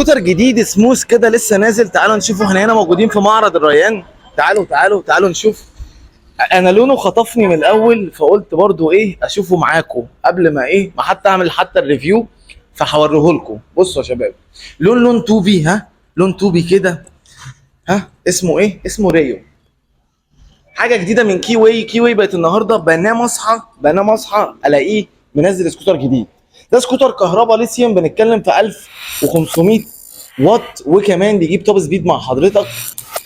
سكوتر جديد سموث كده لسه نازل، تعالوا نشوفه. احنا هنا موجودين في معرض الريان، تعالوا تعالوا تعالوا نشوف. انا لونه خطفني من الاول، فقلت برضو ايه اشوفه معاكم قبل ما ايه ما حتى اعمل حتى ال review، فهوريه لكم. بصوا يا شباب، لون توبي، ها لون توبي كده، ها اسمه ايه؟ اسمه ريو. حاجة جديدة من كيوي. كيوي بقت النهارده بنام اصحى الاقيه منزل سكوتر جديد. ده سكوتر كهرباء ليثيوم، بنتكلم في 1500 واط، وكمان بيجيب top speed مع حضرتك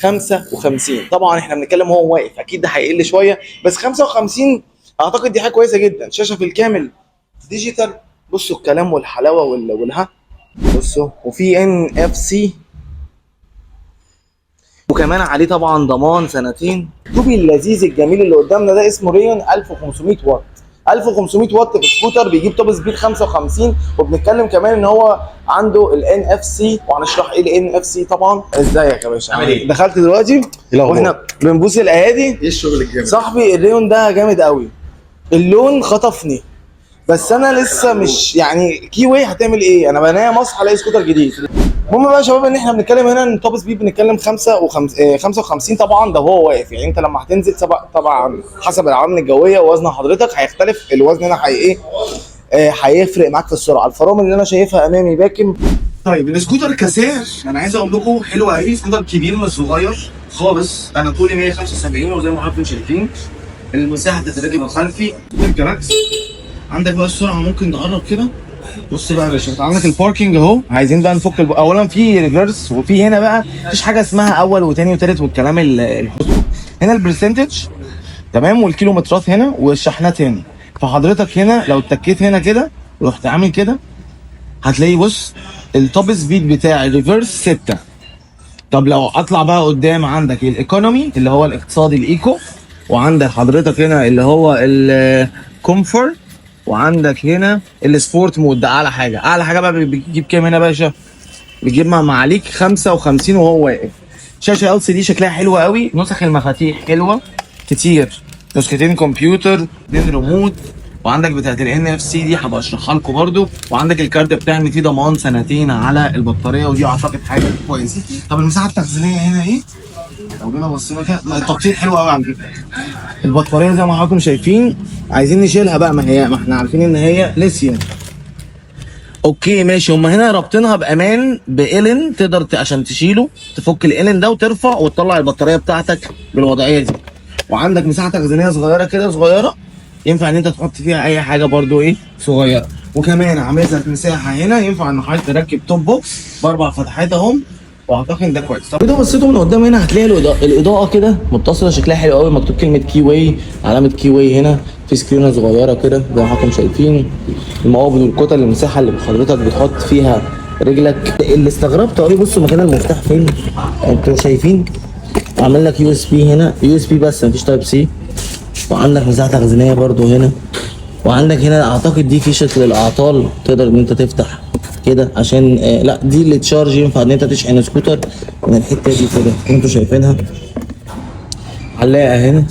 55. طبعا احنا بنتكلم وهو واقف، اكيد ده هيقل شوية، بس 55 اعتقد دي حاجة كويسة جدا. شاشة في الكامل digital، بصوا الكلام والحلاوه والها، بصوا، وفي NFC، وكمان عليه طبعا ضمان سنتين. توبي اللذيذ الجميل اللي قدامنا ده اسمه ريون 1500 واط. 1500 واط في سكوتر بيجيب top speed 55، وبنتكلم كمان ان هو عنده ال NFC، وهنشرح ايه ال NFC طبعا. ازيك يا باشا؟ عامل ايه؟ دخلت دلوقتي الأخبار؟ واحنا بنبوس الايادي. ايه الشغل الجامد؟ صاحبي الريون ده جامد قوي، اللون خطفني، بس انا لسه مش يعني كيوي هتعمل ايه؟ انا بنام اصحى الاقي سكوتر جديد. المهم بقى يا شباب ان احنا بنتكلم هنا ان top speed بنتكلم 55 طبعا ده وهو واقف، يعني انت لما هتنزل سبق طبعا حسب العوامل الجوية ووزن حضرتك هيختلف الوزن هنا، هي ايه هيفرق معاك في السرعة. الفرامل اللي انا شايفها امامي باكم. طيب السكوتر كسعر انا عايز اقول لكم حلو قوي، سكوتر كبير مش صغير خالص. انا طولي 175 وزي ما حضراتكم شايفين المساحة بتاعت الخلفي الجراكس. عندك بقى السرعة ممكن نقرب كده. بص بقى يا باشا، انت عندك ال parking اهو، عايزين بقى نفك اولا في reverse، وفي هنا بقى مفيش حاجة اسمها اول وتاني وتالت والكلام الحسن. هنا ال percentage تمام، والكيلومترات هنا، والشحنات هنا. فحضرتك هنا لو اتكيت هنا كده ورحت عامل كده هتلاقي بص ال top speed بتاع ال reverse 6. طب لو اطلع بقى قدام عندك ال economy اللي هو الاقتصادي ال eco، وعندك حضرتك هنا اللي هو ال comfort، وعندك هنا ال sport mode. ده اعلى حاجة، اعلى حاجة بقى بتجيب كام هنا يا باشا؟ بتجيب مع معاليك 55 وهو واقف. شاشة LCD شكلها حلو قوي، نسخ المفاتيح حلوة كتير، نسختين كمبيوتر، اتنين ريموت، وعندك بتاعت ال NFC دي هبقى اشرحها لكم برده، وعندك الكارت بتاع ان فيه ضمان سنتين على البطارية، ودي اعتقد حاجة كويسة. طب المساحة التخزينيه هنا ايه؟ لو جينا بصينا كده، لا، التقطيع حلو قوي على فكرة. البطارية زي ما حضراتكم شايفين عايزين نشيلها بقى، ما هي ما احنا عارفين ان هي ليثيوم. okay ماشي، هما هنا رابطينها بامان بالن، تقدر عشان تشيله تفك الالن ده وترفع وتطلع البطارية بتاعتك بالوضعيه دي. وعندك مساحة تخزينيه صغيرة كده، صغيرة ينفع ان انت تحط فيها اي حاجة برضو ايه صغيرة. وكمان عامل لك مساحة هنا ينفع ان حضرتك تركب top box باربع فتحات اهم، واعتقد ده كويس. طب لو بصيتوا من قدام هنا هتلاقي الاضاءة كده متصلة شكلها حلو قوي، مكتوب كلمة كيوي، علامة كيوي هنا، في سكرينه صغيرة كده زي ما حضراتكم شايفين. المقابض والكتل، المساحة اللي حضرتك بتحط فيها رجلك. اللي استغربته قوي، بصوا مكان المفتاح فين، انتوا شايفين عامل لك USB هنا، USB بس مفيش type C. وعندك مساحة تخزينيه برضو هنا، وعندك هنا اعتقد دي فيشه للاعطال، تقدر ان انت تفتح كده عشان لا دي اللي charge، ينفع ان انت تشحن سكوتر من الحتة دي كده انتوا شايفينها علاقة هنا.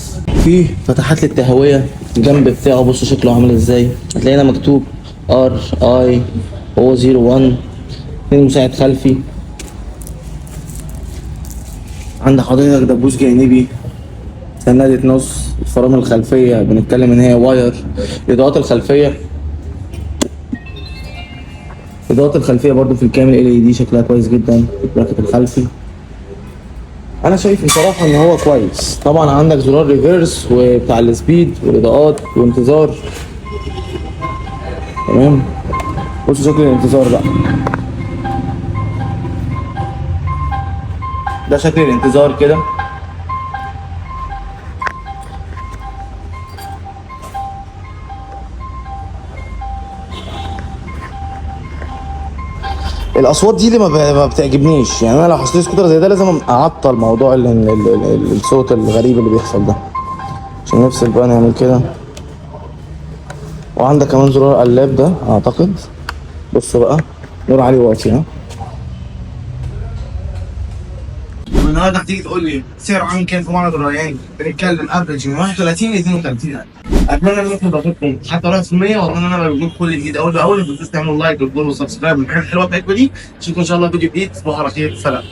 في فتحات للتهويه الجنب بتاعه، بصوا شكله عامل ازاي، هتلاقي هنا مكتوب RI O 01، اتنين مساعد خلفي. عند حضرتك دبوس جانبي، سندة نص، الفرامل الخلفية بنتكلم ان هي wire، الاضاءات الخلفية، الاضاءات الخلفية برضو في الكامل LED شكلها كويس جدا. ال bracket الخلفي انا شايف بصراحة ان هو كويس. طبعا عندك زرار reverse وبتاع ال speed والاضاءات وانتظار، تمام. بصوا شكل الانتظار بقى، ده شكل الانتظار كده. الاصوات دي اللي ما بتعجبنيش، يعني انا لو هشتري سكوتر زي ده لازم اعطل موضوع الصوت الغريب اللي بيحصل ده عشان نفصل بقى، نعمل كده. وعندك كمان زرار قلاب ده اعتقد. بصوا بقى نور عالي واطي، ها. طب النهارده هتيجي تقول لي سعره عامل كام في معرض الريان؟ بنتكلم average من 31 ل 32. اتمنى ان انتم ضافتكم حتى 1%، واتمنى ان انا بجيب كل جديد اول باول. ما تنسوش تعملوا like و follow و subscribe والحاجات الحلوة بتاعتكم دي. اشوفكم ان شاء الله في فيديو جديد، تصبحوا على خير، سلام.